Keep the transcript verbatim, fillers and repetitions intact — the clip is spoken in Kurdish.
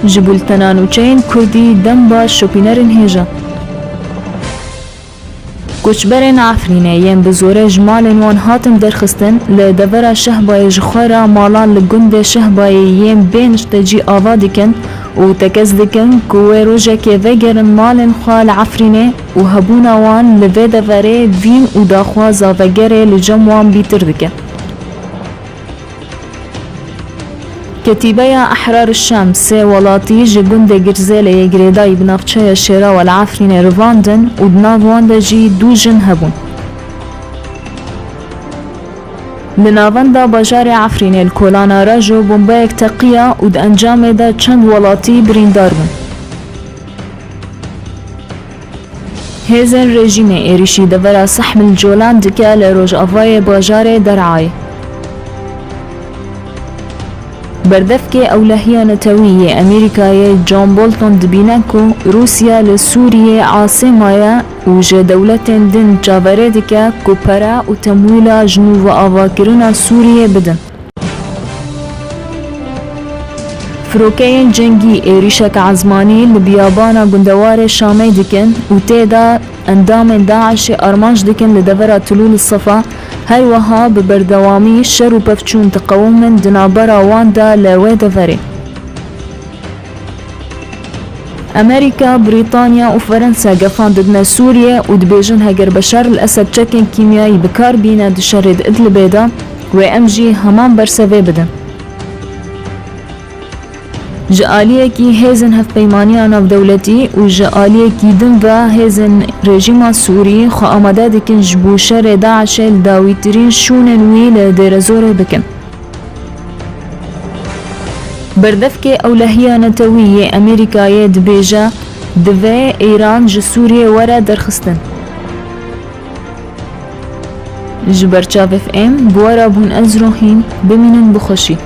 Ji bultena nûçeyên Kurdî dem ba şopînerên hêja. Koçberên Efrînê yên bi zorê ji malên wan hatin derxistin, li devera Şehbayê ji xwe re malan li gundê Şehbayê yên bê niştecî ava dikin û tekez dikin ku wê rojekê vegerin malên xwe li Efrînê û hebûna wan li vê deverê vîn û daxwaza vegerê li cem wan bîtir dike. Ketîbeya Ehrar Şam sê welatî ji gundê Girzêlê yê girêdayî bi navçeya Şêrawa li Efrînê rivandin û di nav wan de jî du jin hebûn. Li navenda bajarê Efrînê li Kolana Rajo bombeyek teqiya û di encamê de çend welatî birîndar bûn. Hêzên rejîmê êrîşî devera Sehm el Colan dike li rojavayê bajarê Derayê. Berdevkê Ewlehiya Netewî yê Amerîkayê John Bolton dibîne ku Rûsya li Sûriyê asê maye û ji dewletên din çaverê dike ku pere û temwîla ji nû ve avakirina Sûriyê bidin. Firokeyên cengî êrîşeke ezmanî li biyabana gundewarê Şamê dikin û tê de endamên DAIŞê armanc dikin li devera Tilûl Sefa, her wiha bi berdewamî şer û pevçûn diqewimin di navbera wan de li wê deverê. Amerîka, Brîtanya û Ferensa gefan didine Sûriyê û dibêjin heger Beşar el Esed çekên kîmyayî bi kar bîne di şerê di Idlibê de, wê em jî heman bersevê bidin. Ji aliyekî hêzên hevpeymaniya navdewletî û ji aliyekî din ve hêzên rejîma Sûrî xwe amade dikin ji bo şerê DAIŞê li dawîtirîn şûnên wî li Dêrezorê bikin. Berdevkê Ewlehiya Netewî yê Amerîkayê dibêje, divê Îran ji Sûriyê were derxistin. Ji ber çavê em bi we re bûn ez Rohîn, bimînin bi xweşî.